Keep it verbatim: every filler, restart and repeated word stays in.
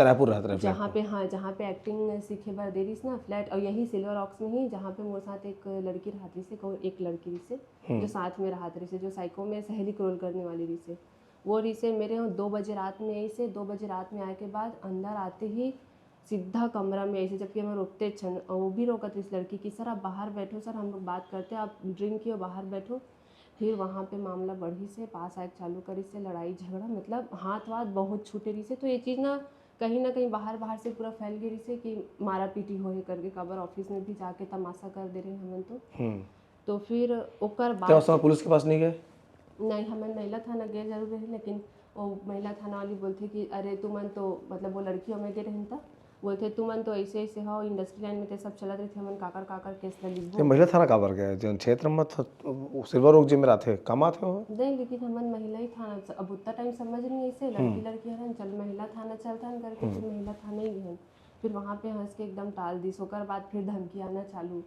रायपुर रहत रहे flat जहाँ में। पे, हाँ, जहाँ पे एक्टिंग सीखे बर दे रहिस ना, फ्लैट, और यही सिल्वर ऑक्स में ही, जहाँ पे मोर साथ एक लड़की रहत रहिस, को एक लड़की रहिस, जो साथ में रहत रहिस, जो साइको में सहेली के रोल करने वाली रहिस। वो रहिस मेरे यहाँ दो बजे रात में, ऐसे दो बजे रात में आए के बाद अंदर आते ही सीधा कमरा में ऐसे, जबकि मैं रोकते छन, और वो भी रोकत रहिस लड़की कि सर, आप बाहर बैठो सर, हम लोग बात करते हैं, आप ड्रिंक कियो, बाहर बैठो। फिर वहाँ पे मामला बढ़िस, पास आए चालू करिस, लड़ाई झगड़ा, मतलब हाथ वाथ बहुत छूटे रहिस। तो ये चीज़ ना कहीं ना कहीं बाहर बाहर से पूरा फैल गई रहिस कि मारा पीटी होए करके, काबर ऑफिस में भी जाके तमाशा कर दे रहे हमन तो। हम्म। तो फिर ओकर क्या बाद उस समय पुलिस के पास नहीं गए? नहीं, हमन महिला थाना गए जरूर रहे, लेकिन वो महिला थाना वाली बोलथे कि अरे तुमन तो, मतलब वो लड़की हमें गए रहन था, बोलथे तुमन तो ऐसे ऐसे हो, इंडस्ट्री लाइन में ते सब चलत रहिथे, हमन काकर काकर केस ला ये लिखबो। महिला थाना काबर गए? जो क्षेत्र में तो सिल्वर ओक जी में रहते, कमाते हो? नहीं, लेकिन हमन महिला ही थाना, अब उतना टाइम समझ नहीं ऐसे, लड़की लड़की हरन, चल महिला थाना चलथन करके फिर महिला थाना ही गए। फिर वहाँ पे हंस के एकदम टाल दिस, ओकर बाद फिर धमकी आना चालू।